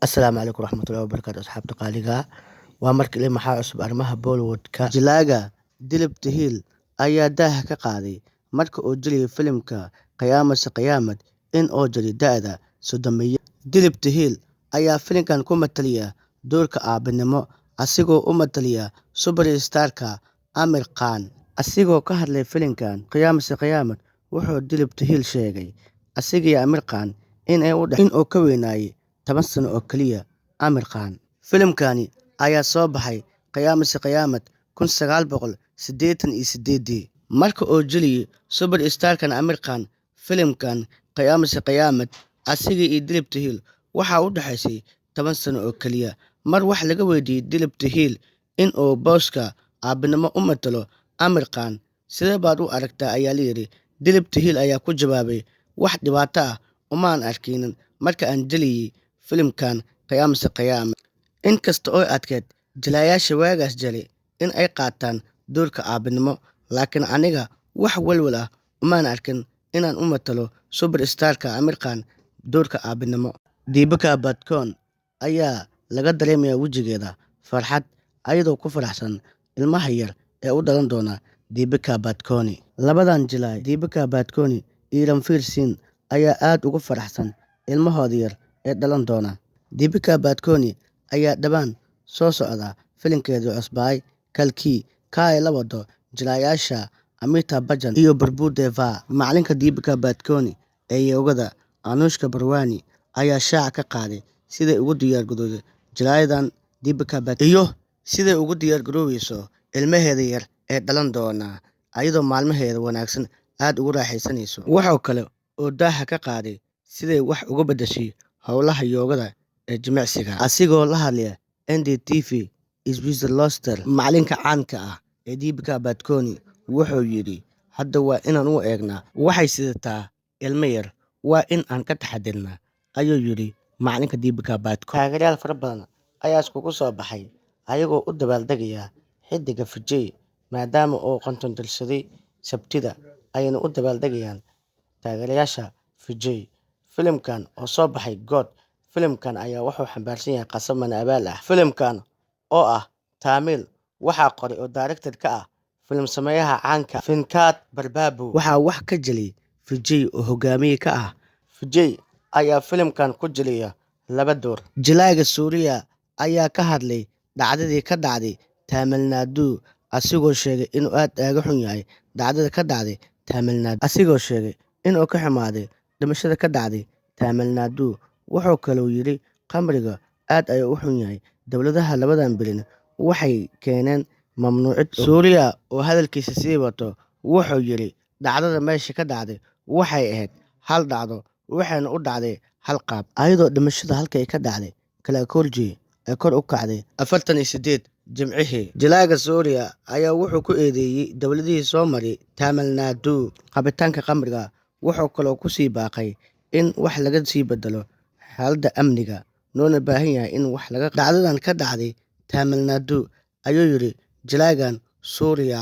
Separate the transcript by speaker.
Speaker 1: Asalaamu calaykum waraxmatullaahi wabarakaatu, asxaabta qaaliga. Waa markii maxaa cusub arrimaha Bollywood-ka. Jilaaga Dilip Tahil ayaa daaha ka qaaday marka uu jilayay filimka Qayaamad Se Qayaamad in uu jiray da'da 30. Dilip Tahil ayaa filimkan ku matalaya doorka aabanimo, asigoo u matalaya superstar-ka Aamir Khan. Asigoo ka hadlaya filimkan Qayaamad Se Qayaamad, wuxuu Dilip Tahil sheegay asiga iyo Aamir Khan in uu ka weynaa 10 sano oo kaliya Aamir Khan. Filimkani ayaa soo baxay Qayaamad Se Qayaamad 1988. Marka uu jilayay superstar-ka Aamir Khan filimkan Qayaamad Se Qayaamad, asiga iyo Dilip Tahil waxaa u dhaxaysay 10 sano oo kaliya. Mar wax laga weydiiyay Dilip Tahil in uu booska aabanimo u matalo Aamir Khan, "Sidee baad u aragtaa?" ayaa la yiri. Dilip Tahil ayaa ku jawaabay, "Wax dhibaato ah uma aan arkin marka aan jilayay filimkan Qayaamad Se Qayaamad." Inkasta oo ay adkayd jilayaasha waagaas jiray in ay qaataan doorka aabanimo, laakiin aniga wax walwal ah uma aan arkin inaan u matalo superstar-ka Aamir Khan doorka aabanimo. Deepika Padukone ayaa laga dareemayaa wejigeeda farxad, iyadoo ku faraxsan ilmaha yar ee u dhalan doona Deepika Padukone. Labadan jilaay, Deepika Padukone iyo Ranveer Singh, ayaa aad ugu faraxsan ilmahooda yar ee dhalan doona. Deepika Padukone ayaa dhawaan soo socda filimkeedii cusbaa Kalki, ka ay la wado jilayaasha Amitabh Bachchan iyo Prabhu Deva. Macalinka Deepika Padukone ee yoogada, Anushka Barwani, ayaa shaaca ka qaaday siday ugu diyaar garowday jilaayadan Deepika Padukone iyo siday ugu diyaar garoweyso ilmaheeda yar ee dhalan doona, iyadoo maalmaheeda wanaagsan aad ugu raaxaysanayso. Wuxuu kale oo daaha ka qaaday siday wax uga beddeshay howlaha yoogada ee jimicsiga. Asigoo la hadlaya NDTV Switzerland, macalinka caanka ah ee Deepika Padukone wuxuu yiri, "Hadda waa inaan u eegnaa, waxay sidataa ilmo yar, waa in aan ka taxadirnaa," ayuu yiri macalinka Deepika Padukone. Taageerayaal fara badan ayaa iskugu soo baxay ayagoo u dabaaldegaya xiddiga Vijay maadaama uu 50 jirsaday Sabtida, ayayna u dabaaldegayaan taageerayaasha Vijay. Filimkan oo soo baxay God. Filimkan ayaa wuxuu xambaarsan yahay qasab mala-awaal ah. Filimkan oo ah Tamil waxaa qoray oo director ka ah filim sameeyaha caanka Venkat Prabhu. Waxaa wax ka jilay Vijay oo hogaamiye ka ah. Vijay ayaa filimkan ku jilaya laba door. Jilaaga Suriya ayaa ka hadlay dhacdadii ka dhacday Tamil Nadu, asigoo sheegay inuu aad uga xun yahay dhacdada ka dhacday Tamil Nadu. Asigoo sheegay inuu ka xumaaday dhimashada ka dhacday Tamil Nadu. Wuxuu kaloo yiri, "Khamriga aad ayuu u xun yahay. Dowladaha labadan berin waxay keeneen mamnuucid." Suriya oo hadalkiisa sii wato wuxuu yiri, "Dhacdada meesha ka dhacday waxay ahayd hal dhacdo, waxayna u dhacday hal qaab." Ayadoo dhimashada halkay ka dhacday Kalakorji ay kor u kacday 48 Jimcihii. Jilaaga Suriya ayaa wuxuu ku eedeeyay dowladihii soo maray Tamil Nadu qabitaanka khamriga. Wuxuu kaloo ku sii baaqay in wax laga sii beddelo xaaladda amniga, loona baahan yahay in wax laga. Dhacdadan ka dhacday Tamil Nadu, ayuu yiri jilaagan Suriya.